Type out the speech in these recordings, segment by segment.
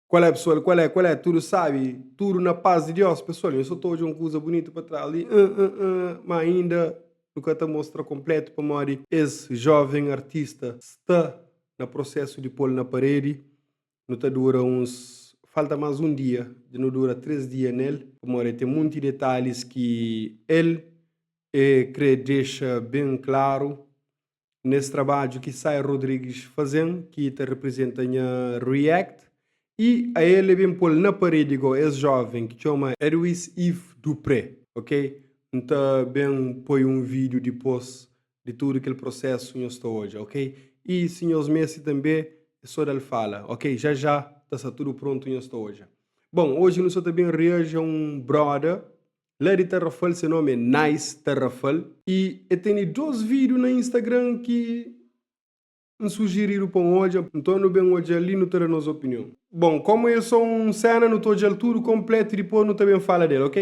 Qual é pessoal, qual é, qual é, tudo sabe, tudo na paz de Deus, pessoal, eu só tô odja um kuza bonito pa trás li, uh, uh, uh, ma ainda nu ka ta mostra completo pamodi es jovem artista sta na processo di pol na paredi, nu ta dura uns, falta mas um dia, dja nu dura 3 dia nel, pamodi ten munti detalhis ki el e kre dexa ben klaru nes trabadju ki Say Rodrigues fazen ki ta representa nha react y a el e ben pol na paredi go es joven ki txoma Edwis Yves Dupré ok N ta ben poi un video dipos di tudu kel prosesu nhos ta odja ok y si nhos meste tanbe e so dal fala ok ja ja ta sta tudu prontu nhos ta odja bon oji nu sa ta ben reaji a un broda La di Tarrafal se nome é Nice Tarrafal y e tene 2 vídeo na Instagram ki N sujiridu pa N odja, nton nu ben odja-l y nu ta da nos opinion. Bon, komu é so un sena nu ta odja-l tudu konpletu y dipos nu ta ben fala del, ok?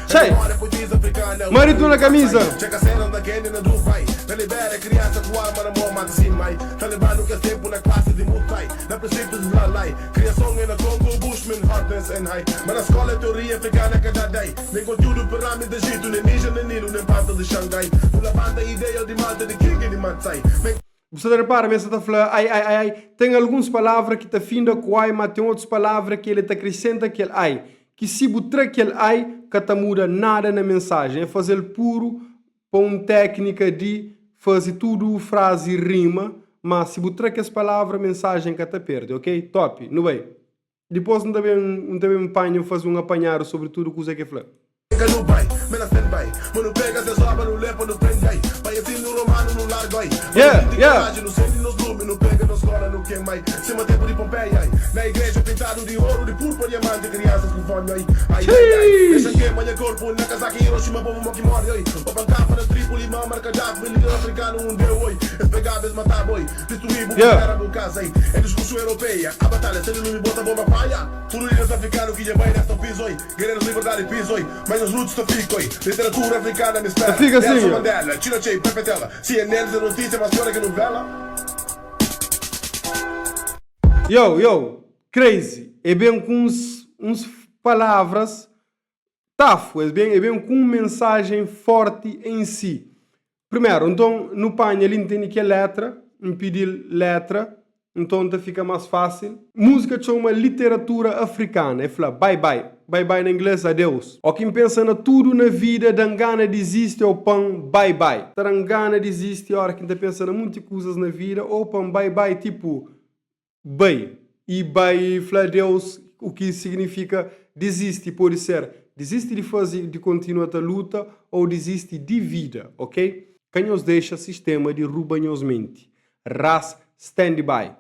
Txai! Maridu na kamisa! Bu sta ta repara ma el sta ta fla ai, ai, ai, ai. Ten alguns palavra ki ta finda ku ai, má ten otus palavra ki el ta krisenta kel ai, ki si bu tra kel ai ka ta muda nada na mensajen. É faze-l puru pa un téknika di faze tudu frazi rima, má si bu tra kes palavra mensajen ka ta perde. Ok? Top! Nu bai! Dipôs N ta ben, N ta ben panha, faze un apanhadu sobri tudu kuza ki el fla. Ka nu bai, me na stand by Ma nu pega ses obra nu lê pa nu prende ai Pa ensinu romanu nu larga oi Ma nu Yeah, sinti yeah. koraji nu sende nos lumi Nu pega nos skola nu kema ai Sima tempu di Pompeia ai Na igreja pintadu di oru di purpa diamanti Kriansas ku fomi oi Ai ai ai Dexa kema nha korpu na kazaki Hiroshima povu mo ki mori oi Obankapa na Tripoli Muammar Gaddafi Líder afrikanu un deu oi Es pegaba es mataba oi Distruí bu Yeah. terra bu casa oi É diskursu europeia A batalha sende lumi bota bomba paia Tudu líderes afrikanu ki dja bai nesta piso oi Guerreiros liberdadi piso oi Mas nos roots ta fika oi Literatura afrikana mi Ta spera fika sin, Nelson yo. Mandela Chinua Achebe Pepe Tela CNN é notícia mas pior é que novela. Yo, yo, crazy, é ben ku uns, uns palavras tafu, é ben, é ben ku un mensajen forti em si. Primeru, nton, nu panha li, N tene kel letra, N pidi-l letra, nton ta fika más fásil. Múzika txoma Literatura Afrikana. E fla, Bai bai. Bai bai na inglês, adeus. Ó ki N pensa na tudu na vida, da-m gana dizisti ô pa-m bai bai. Ta da-m gana dizisti óra ki N ta pensa na munti kuzas na vida ô pa-m bai bai, tipu, Bai i bai fla Deus u ki signifika dizisti pode ser dizisti di faze di kontinua ta luta ou dizisti di vida ok ka nhos dexa sistema di ruba nhos menti ras stand by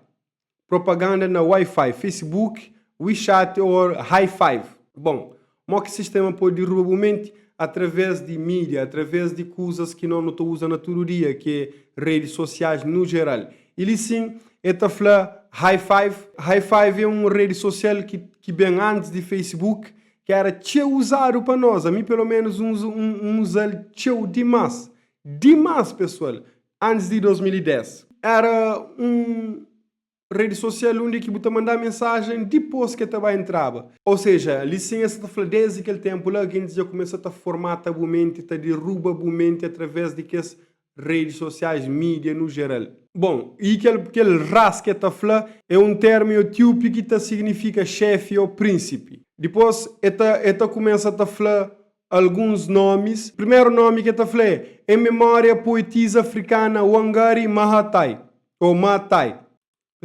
propaganda na wifi facebook wechat or high five bon Mo ki sistema pode diruba bu menti? Através di mídia, através di kuzas ki no nu ta uza na tudu dia, ki é redis sosiais nu jeral. I li sin, e ta fla High Five. High Five é un redi sosial ki ki ben antis di Facebook, ki éra txeu uzadu pa nos. Ami, pelo ménus, N uza N uza-l txeu dimás. Dimás, pesoal! Antis di 2010. Éra un. Redi sosial undi ki bu ta mandá mensajen dipôs ki el ta ba entraba. Ou seja, li sin es ta fla desdi kel ténpu la gentis dja kumesa ta formata bu menti, ta diruba bu menti através di kes redi sosiais, mídia nu jeral. Bon, i kel kel ras ki el ta fla é un termu etíopi ki ta signifika xéfi ô prínsipi. Dipôs el ta el ta kumesa ta fla alguns nómis. Primeru nómi ki el ta fla é, Em memória à poetisa africana Wangari Maathai. Ô Maathai.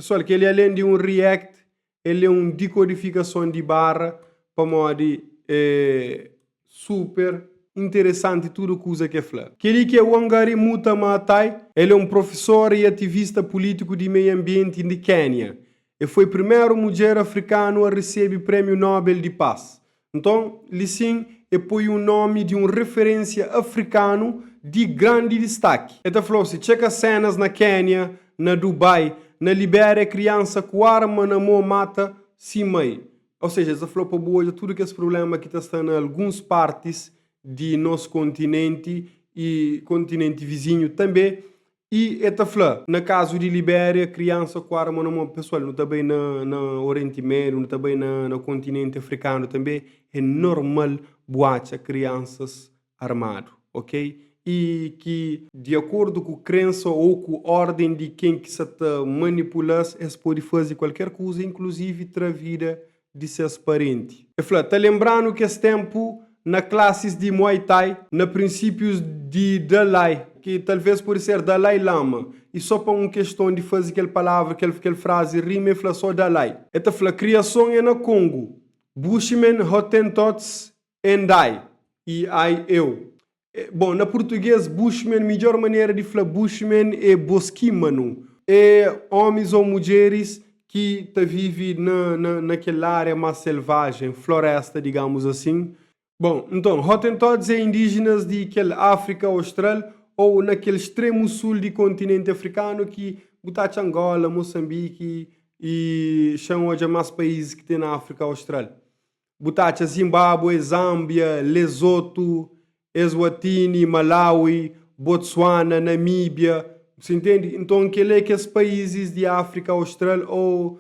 Pesoal, kel-li alén di un react, el é un dikodifikason di barra pamodi é super interesanti tudu kuza ki el fla. Kel-li ki é Wangari Muta Maathai, el é un profesora i ativista pulítiku di meiu anbienti di Kénia. El foi primeru mudjer afrikanu a resebe Prémiu Nobel di Pas. Nton, li sin, e poi un nomi di un referensia afrikanu di grandi distaki. E ta fla-u si, txeka senas na Kénia, na Dubai, na Libéria kriansa ku arma na mo mata si mai. Ou seja, es ta fla pa bu odja tudu kes prubléma ki ta sta na alguns partis di nos kontinenti i kontinenti vizinhu tanbê. I e ta fla, na kazu di Libéria, kriansa ku arma na mon. Pesoal, nu ta bai na na Orienti Médiu, nu ta bai na na kontinenti afrikanu tanbê, é normal bu atxa kriansas armadu, ok? I ki di akordu ku krensa ô ku órden di ken ki sa ta manipula-s, es pode faze kualker kuza, inkluzivi tra vida di ses parenti. El fla, Ta lenbra-nu kes ténpu na klasis di Muay Thai, na prinsípius di Dalai, ki talvês pode ser Dalai Lama, i sô pa un keston di faze kel palavra, kel kel frazi rima, el fla sô Dalai. El ta fla, Kriason é na Kongu, Bushmen, Hottentots and I, i I eu. Bon, na purtugês, Bushmen, midjór manera di fla Bushmen é boskímanu. É ómis ô mudjeris ki ta vive na, na, na kel ária más selvajen, florésta, digamus asin. Bon, nton, Hotentots é indíjenas di kel Áfrika Austral ô na kel stremu sul di kontinenti afrikanu ki bu ta atxa Angola, Mosanbiki i xa-m odja más paízis ki ten na Áfrika Austral. Bu ta atxa Zimbábue, Zánbia, Lesotu, Eswatini, Malaui, Botsuana, Namíbia. Bu intende? Nton, kel-li é kes paízis di Áfrika Austral ô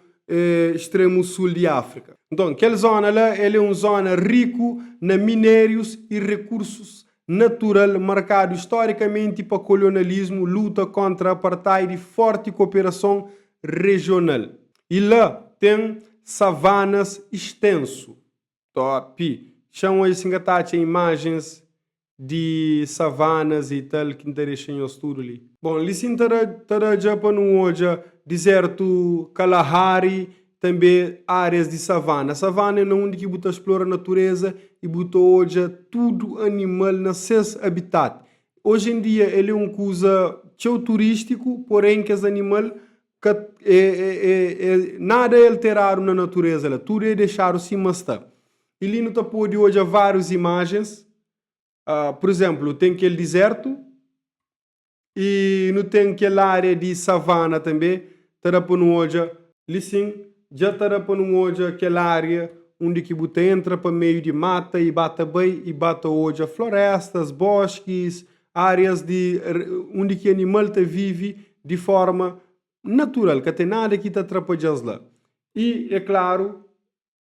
extremu sul di Áfrika. Nton, kel zóna la, el é un zóna riku na minérius i rekursus natural, markadu istorikamenti pa kolonalismu, luta kóntra apartheid i fórti kooperason rejional. I la ten savanas ixtensu. Top! Txan oji si N ka ta atxa imajens di savanas i tal ki N ta dexa nhos tudu li. Bon, li sin ta da ta da dja pa nu odja dizertu Kalahari, tanbe arias di savana. Savana é na undi ki bu ta splora natureza i bu ta odja tudu animal na ses abitat. Oji en dia el é un kuza txeu turistiku, poren kes animal Ka é, é, é, é, nada é alteradu na natureza la, tudu é dexadu sima sta. I li nu ta pode odja várius imajens, uh, pur izénplu, ten kel dizértu i nu ten kel ária di savana tanbê, ta da pa nu odja. Li sin, dja ta da pa nu odja kel ária undi ki bu ta entra pa meiu di mata i ba ta bai i ba ta odja floréstas, bóskis, Árias di undi ki animal ta vive di forma natural, ka ten nada ki ta atrapadja-s la. I, é klaru,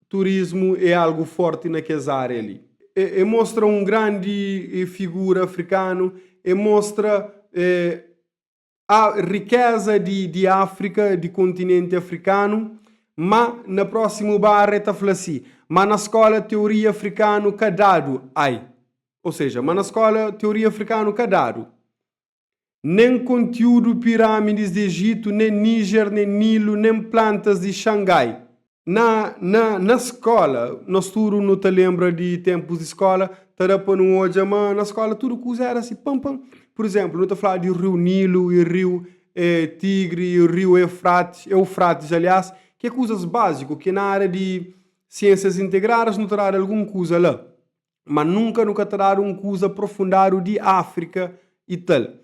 turismu é algu forti na kes ária li. E mostra un grandi figura afrikanu, e mostra A rikéza di di Áfrika, di kontinenti afrikanu, má na prósimu barra e ta fla si, má na skóla teoria afrikanu ka dadu, ai! Ou seja, má na skóla teoria afrikanu ka dadu. Nen kontiúdu pirâmidis di Ejitu, nen Níjer, nen Nilu, nen plantas di Xangai. Na, na, na skóla, nos tudu nu ta lenbra di ténpus di skóla, ta da pa nu odja ma na skóla tudu kuza éra si pan pan. Pur izénplu, nu ta fladu di riu Nilu i riu Tigri i riu Eufratis, Eufratis aliás, ki é kuzas báziku ki na ária di siênsias integradas nu ta dadu algun kuza la. Má nunka nu ka ta dadu un kuza aprofundadu di Áfrika i tal.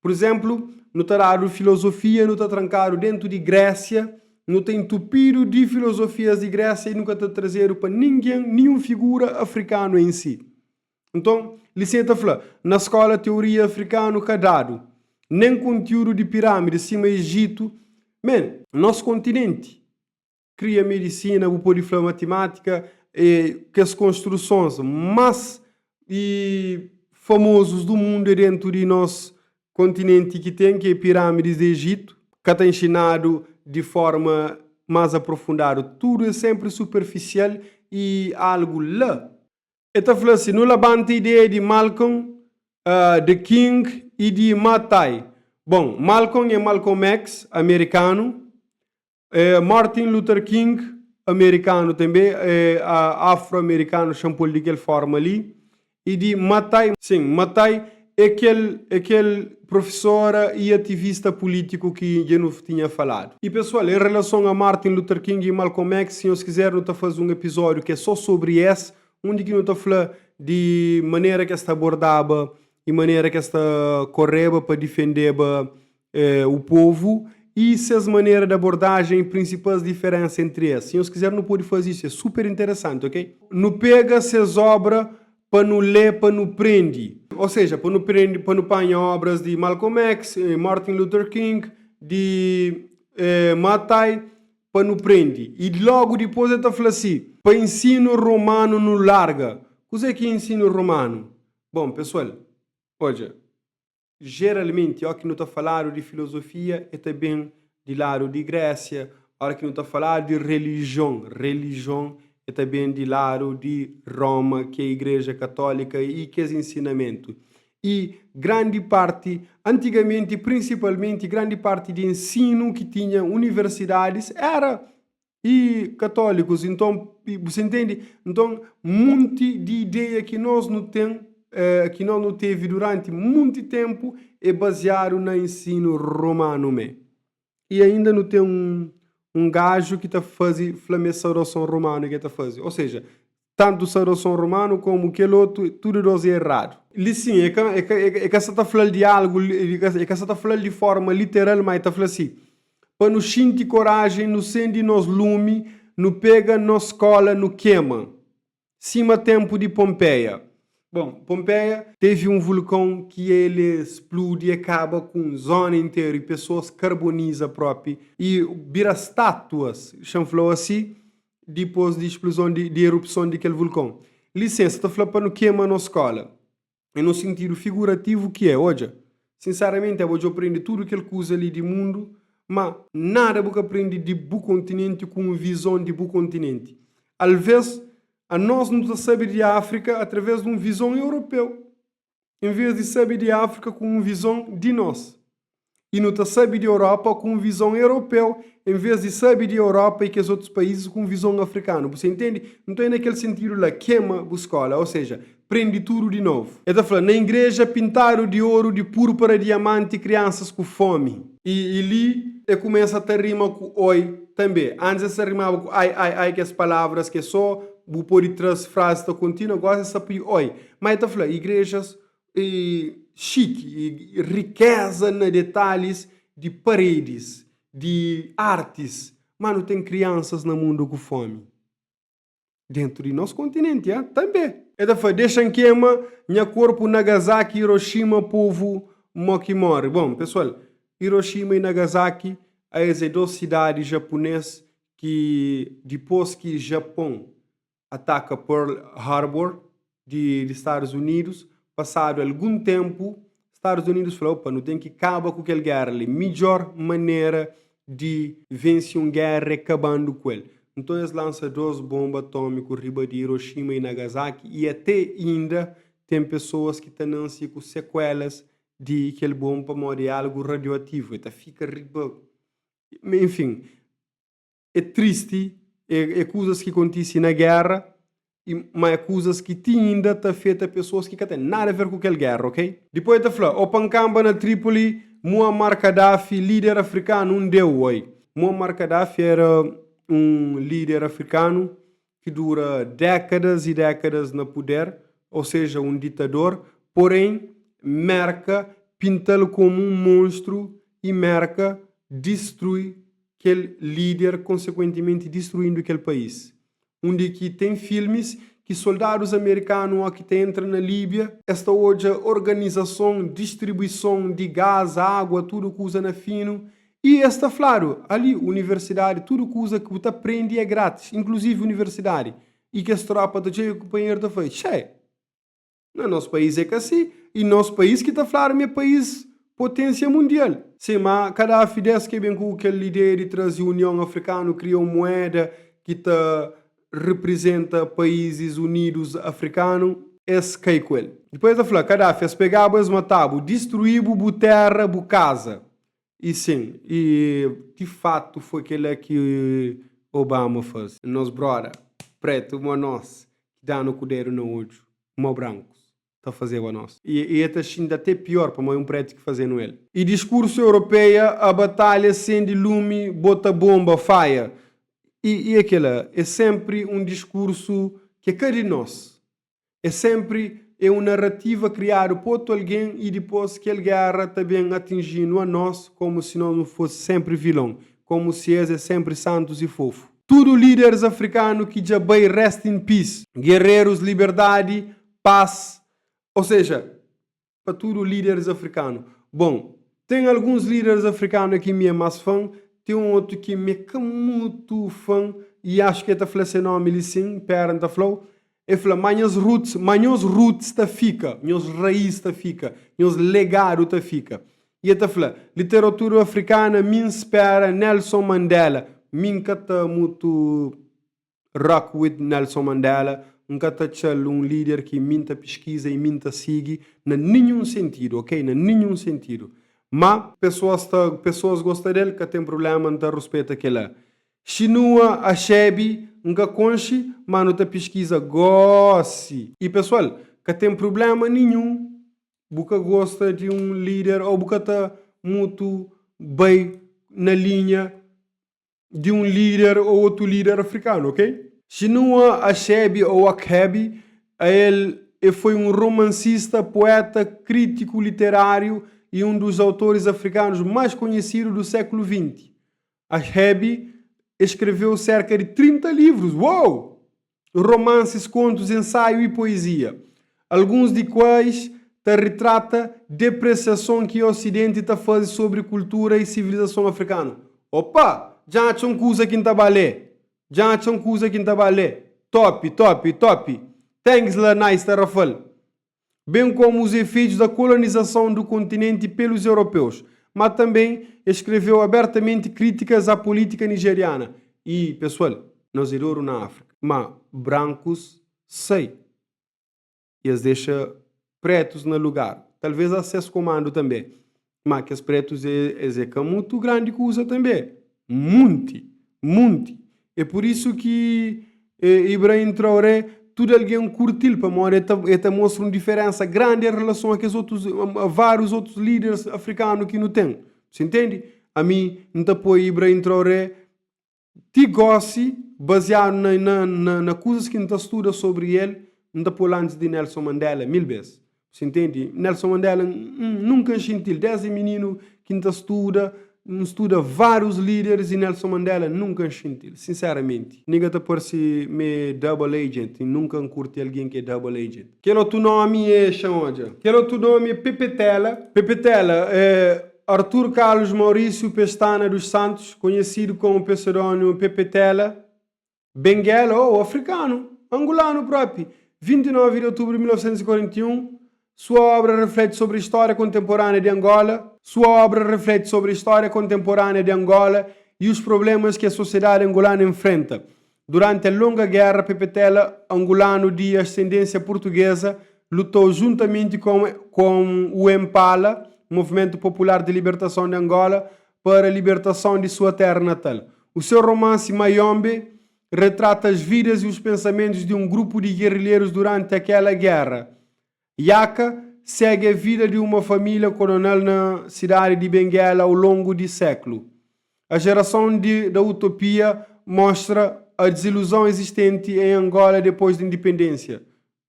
Pur izénplu, nu ta dadu filozofia, nu ta trankadu déntu di Grésia, nu ta entupidu di filozofias di Grésia i nu ka ta trazedu pa ningen, ninhun figura afrikanu en si. Nton, Lisei ta fla, na skóla teoria afrikanu ka dadu, nen kontiúdu di pirámidi sima Ejitu, men, nos kontinenti. Kria medisina, bu pode fla matimátika, e kes konstrusons más e famozus du mundu é dentu di nos kontinenti ki ten, ki é pirâmidis di Ejitu. Ka ta inxinadu di forma más aprofundadu. Tudu é senpri superfisial i algu la. E ta fla si, Nu labanta ideia di Malcolm, The King i di Maathai. Bon, Malcolm é Malcolm X, amerikanu. Martin Luther King, amerikanu tanbe, afro-amerikanu, xa-m pô-l di kel fórma li, i di Maathai, sin, Maathai é kel, é kel profesóra i ativista pulítiku ki dja nu tinha faladu. I pesoal, en relason a Martin Luther King i Malcolm X, si nhos kizer nu ta faze un epizódiu ki é sô sobri es, undi ki nu ta fla di manera ki es ta abordaba i manera ki es ta koreba pa difendeba u povu. i ses manera di abordajen i prinsipas diferensa entri es. Si nhos kizer nu pode faze isu, é super interesanti, ok? Nu pega ses obra pa nu lé pa nu prende. Ou seja, pa nu prende, pa nu panha obras di Malcolm X, Martin Luther King, di Maathai, pa nu prende. I lógu dipôs el ta fla si, Pa ensinu romanu nu larga. Kuzê ki é ensinu romanu? Bon, pesoal, odja, jeralmenti óki nu ta faladu di filozofia e ta ben di ladu di Grésia, óra ki nu ta faladu di relijion, relijion e ta ben di ladu di Roma, ki é Igreja Katólika i kes ensinamentu. I grandi parti, antigamenti, prinsipalmenti, grandi parti di ensinu ki tinha universidadis éra i katólikus. Nton, bu sa intende? Nton, munti di ideia ki nos nu ten, ki nos nu tevi duranti munti ténpu é baziadu na ensinu romanu mê. I ainda nu ten un un gaju ki ta faze fla ma é saudason romanu ki el ta faze. Ou seja, tantu saudason romanu komu kel otu, tudu dos é eradu. Li sin, e ka e ka e ka sa ta fla-l di algu, e ka sa ta fla-l di forma literal, má e ta fla si, Pa nu xinti korajen, nu sende nos lumi, nu pega nos skóla nu kema. Sima ténpu di Pompeia. Bon, Pompeia tevi un vulkon ki el spludi e kaba ku un zóna interu i pesoas karboniza própi i bira státuas, xa-m fla-u asi, dipôs di spluzon di erupson di kel vulkon. Lisensa ta fla pa nu kema nos skóla. É no sintidu figurativu ki é, odja, sinseramenti abo dja prende tudu kel kuza li di mundu, ma nada bu ka prende di bu kontinenti ku un vizon di bu kontinenti. Alvês, anos nu ta sabe di Áfrika através di un vizon europeu, en vês di sabe di Áfrika ku un vizon di nos. I nu ta sabe di Europa ku un vizon europeu en vês di sabe di Europa i kes otus paízis ku un vizon afrikanu. Bu sa intende? Nton é na kel sentidu la, kema bu skóla, ô seja, prende tudu di novu. El ta fla, Na igreja pintadu di oru, di púrpura, diamanti, kriansas ku fómi. I li e kumesa ta rima ku oi tanbê. Antis es ta rimaba ku ai, ai, ai, kes palavras ki é sô bu pode tra-s frazi ta kontinua, gósi es ta pui oi. Má el ta fla, Igrejas E xiki, e rikeza na detalhis di paredis, di artis, má nu ten kriansas na mundu ku fómi. Dentu di nos kontinenti, ah, tanbê. El ta fla, Dexa-m kema nha korpu Nagasaki, Hiroshima, povu mo ki móre. Bon, pesoal, Hiroshima i Nagasaki, aes é dos sidadi japunês ki dipôs ki Japon ataka Pearl Harbor di di Stadus Unidus, pasadu algun ténpu, Stadus Unidus fla, Opa, nu ten ki kaba ku kel géra li. Midjór manera di vense un géra é kabandu ku el. Nton es lansa dôs bonba atómiku riba di Hiroxima i Nagasaki i até inda ten pesoas ki ta nanse ku sekuélas di kel bonba pamodi é algu radioativu, el ta fika riba. Enfin, É tristi, é kuzas ki kontise na géra, má é kuzas ki ti inda ta afeta pesoas ki ka ten nada ver ku kel géra, ok? Dipôs el ta fla, Ô pa N kanba na Trípoli, Muammar Gaddafi, líder afrikanu, un deu, oi. Muammar Gaddafi éra un líder afrikanu ki dura dékadas i dékadas na puder, ou seja, un ditador, porém Merka pinta-l komu un monstru i Merka distrui kel líder, konsekuentimenti distruindu kel país. Undi ki ten filmis ki soldadus amerikanu ó ki ta entra na Líbia, es ta odja organizason, distribuison di gás, água, tudu kuza na finu I es ta fladu, Ali, universidadi, tudu kuza ki bu ta prende é grátis, inkluzivi universidadi. I kes trópa ta txega kunpanheru ta fla, Txê! Na nos país é ka si. I nos país ki ta fladu ma é país poténsia mundial. Sim, má Kadafi des ki ben ku kel ideia di traze Union Afrikanu, kria un muéda ki ta riprizenta Paízis Unidus Afrikanu, es kai ku el. Dipôs es ta fla, Kadafi, es pega-bu, es mata-bu, distruí-bu, bu téra, bu kaza. I sin, i di fatu foi kela ki Obama faze. Nos broda pretu mo nos ki danu ku dedu na odju mo brankus ta fazeba nos. I e ta xinti ate pior pamo e un pretu ki fazenu el. I diskursu europeia a batalha sendi lumi bota bomba faia i e kela e sempri un diskursu ke ka di nos. É sénpri. é un narativa kriadu pa otu algen i dipôs kel géra ta ben atinji-nu anos komu si nos nu fosi sénpri vilon, komu si es é sénpri santus i fofu. Tudu líderis afrikanu ki dja bai rest in peace. Guerreiros liberdadi, paz, ou seja, pa tudu líderis afrikanu. Bon, ten alguns líderis afrikanu ki mi é más fan, ten un otu ki mi é ka mutu fan i axu ki el ta fla se nomi li sin, pera N ta fla-u. El fla ma nhas roots, ma nhos roots ta fika, nhos raiz ta fika, nhos legadu ta fika. I el ta fla, Literatura afrikana mi N spera Nelson Mandela, mi N ka ta mutu rock with Nelson Mandela, N ka ta atxa-l un líder ki mi N ta piskiza i mi N ta sigi na ninhun sentidu, ok, na ninhun sentidu. Má pesoas ta, pesoas gosta del, ka ten prubléma, N ta ruspeta kel-la. Chinua Achebe, N ka konxe, má nu ta piskiza gósi. I pesoal, ka ten prubléma ninhun bu ka gosta di un líder ô bu ka ta mutu bai na linha di un líder ô otu líder afrikanu, ok? Chinua Achebe ô Achebe, ael e foi un romansista, poeta, krítiku literáriu i un dus autoris afrikanus más konhesidu du sékulu 20. Achebe eskreveu serka di 30 livrus, uou! Romansis, kontus, ensaiu i poezia, alguns di kuais ta ritrata depresiason ki Osidenti ta faze sobri kultura i sivilizason afrikanu. Opa! Dja N atxa un kuza ki N ta ba lé! Dja N atxa un kuza ki N ta ba lé! Top, top, top! Thanks la Nice Tarrafal! Bem como os efeitos da colonização do continente pelos europeus, ma também escreveu abertamente críticas à política nigeriana. E, pessoal, nos é de ouro na África, ma brancos sai e es dexa pretos na lugar, talvez a ses comando também, ma kes pretos es é ka mutu grandi kuza também, munti, munti. É por isso ki Ibrahim Traoré tudu algen kurti-l pamodi el ta el ta mostra un diferensa grandi en relason a kes otus a várius otus líderes afrikanu ki nu ten. Você entende? Ami N ta poi Ibrahim Traoré ti gósi baziadu na na na na kuzas ki N ta studa sobri el, N ta pô-l antis di Nelson Mandela mil bês. Você entende? Nelson Mandela, N nunka N xinti-l. Désdi mininu ki N ta studa, N studa várius líderis i Nelson Mandela nunka N xinti-l, sinseramenti. Nigga ta parse m'é double agent i nunka N kurti algen ki é double agent. Kel otu nómi é, xa-m odja. Kel otu nómi é Pepetela. Pepetela é Artur Carlos Maurício Pestana dos Santos, konhesidu komu pseudónimu Pepetela. Benguela ou afrikanu, angulanu propi, 29 di otubru di 1941, Sua obra reflete sobre a história contemporânea de Angola, Sua obra reflete sobre a história contemporânea de Angola e os problemas que a sociedade angolana enfrenta. Durante a longa guerra, Pepetela, angolano de ascendência portuguesa, lutou juntamente com, com o MPALA, Movimento Popular de Libertação de Angola, para a libertação de sua terra natal. O seu romance Maiombe retrata as vidas e os pensamentos de um grupo de guerrilheiros durante aquela guerra. Yaka segue a vida de uma família colonial na cidade de Benguela ao longo de século. A geração de, da utopia mostra a desilusão existente em Angola depois da independência.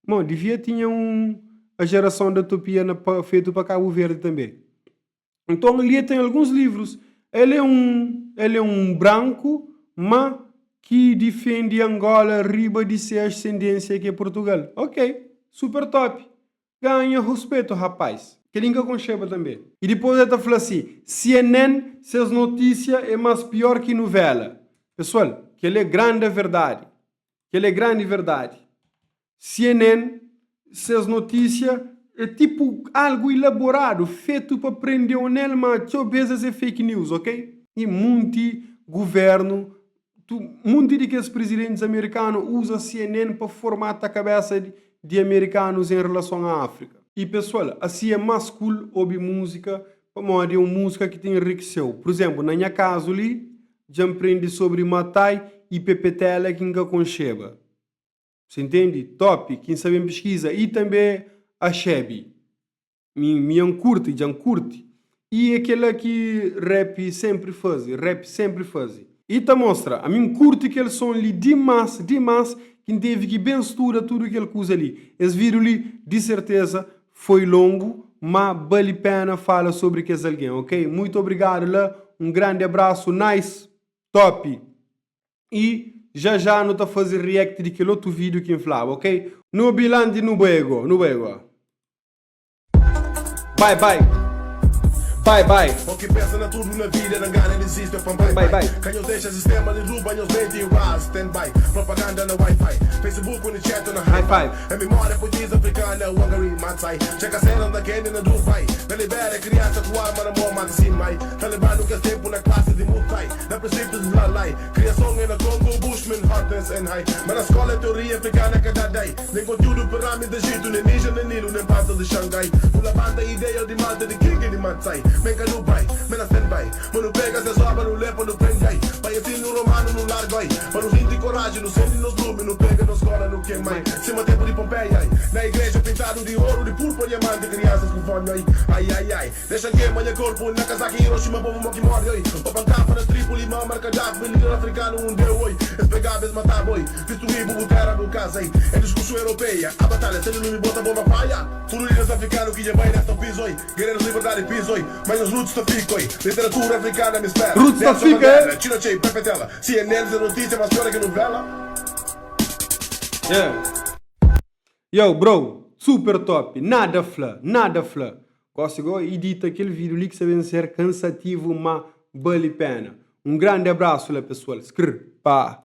Bom, devia tinha um, a geração da utopia na, feito para Cabo Verde também. Nton, li ten alguns livrus. El é un el é un branku, má ki difende Angola riba di se ascendência ki é Portugal. Ok, super top. Ganha ruspetu, rapaz. Kel-li N ka konxeba tanbê. I dipôs el ta fla si, CNN, ses notísia é más piór ki nuvéla. Pesoal, kel-li é granda verdadi. Kel-li é grandi verdadi. CNN, ses notísia é tipo algu ilaboradu, fetu pa prende-u nel, ma txeu bês es é fake news, ok? I munti guvernu, tu, munti di kes prizidentis amerikanu uza CNN pa formata kabésa di amerikanus en relason a Áfrika. I pesoal, asi é más cool obi múzika pamodi é un múzika ki ta enrikise-u. Pur izénplu, na nha kazu li, dja N prende sobri Matai i Pepetela ki N ka konxeba. Você entende? Top, ki N sa ben piskiza. I tanbe Axebi. Mi, mi N kurti, dja N kurti. I é kela ki rap senpri faze, rap senpri faze. I ta mostra, ami N kurti kel son li dimas, dimas, ki N tevi ki ben studa tudu kel kuza li. Es vídiu li di serteza foi longu, má bali péna fala sobri kes algen, ok? Muitu obrigadu la, un grandi abrasu, nice, top! I já já nu ta faze react di kel otu vídiu ki N flaba, ok? Nu bilanti nu bai go, nu bai go. Bai bai Bai bai. O ki pensa na tudu na vida na ngana diziste pa bai Bai bai bai. Ka nhos dexa sistema di ruba nhos menti raz stand by Propaganda na wifi Facebook ni chat na High hi-fi five. É mimoria poetisa afrikana Wangari Maathai Txeka cenas na Kenya na Dubai Na Liberia kriansa ku arma na mo mata sin mai Taliban nu kes tempu na klasi di Muay Thai Na prinsipis di lalai Kriason é na Congo Bushman hotness and high Ma na skola teoria afrikana ka da dai Nen kontiúdu pirâmidi di Ejitu, nen Niger, nen Nilu, nen plantas di Xangai. Nu labanta ideia di malta di King i di Matsai. Men ka nu bai, men na stand by. Ma nu pega ses obra, nu lé pa nu prende ai. Pa ensinu romanu nu larga oi. Pa nu xinti koraji, nu sendi nos lumi, nu pega nos skola, nu kema ai. Sima tenpu di Pompeia ai. Na igreja pintadu di oru, di purpa, diamanti, kriansas ku fomi oi. Ai ai ai. Dexa-m kema nha korpu na kazaki Hiroshima Povu mo ki mori, oi Pa pankapa na Tripoli Muammar Gaddafi Líder afrikanu un deu, oi Es pegaba es mataba, oi Distruí bu bu tera bu kaza, ei É diskursu europeia A batalha sende lumi bota bomba faia Tudu líderes afrikanu ki dja bai resta un pizu, oi Guerreiros liberdadi pizu, oi Ma nhos roots ta fika, oi Literatura afrikana mi spera Roots ta Nelson fika, Mandela eh? Txino Che Pepe Tela CNN se notísia mas pior é ki novela. Yeah. Yo bro, super top, nada fla, nada fla. Gosi go idita kel video li ki sa ben ser kansativu ma bali pena. Un grandi abrasu la pesual. Skrr pa.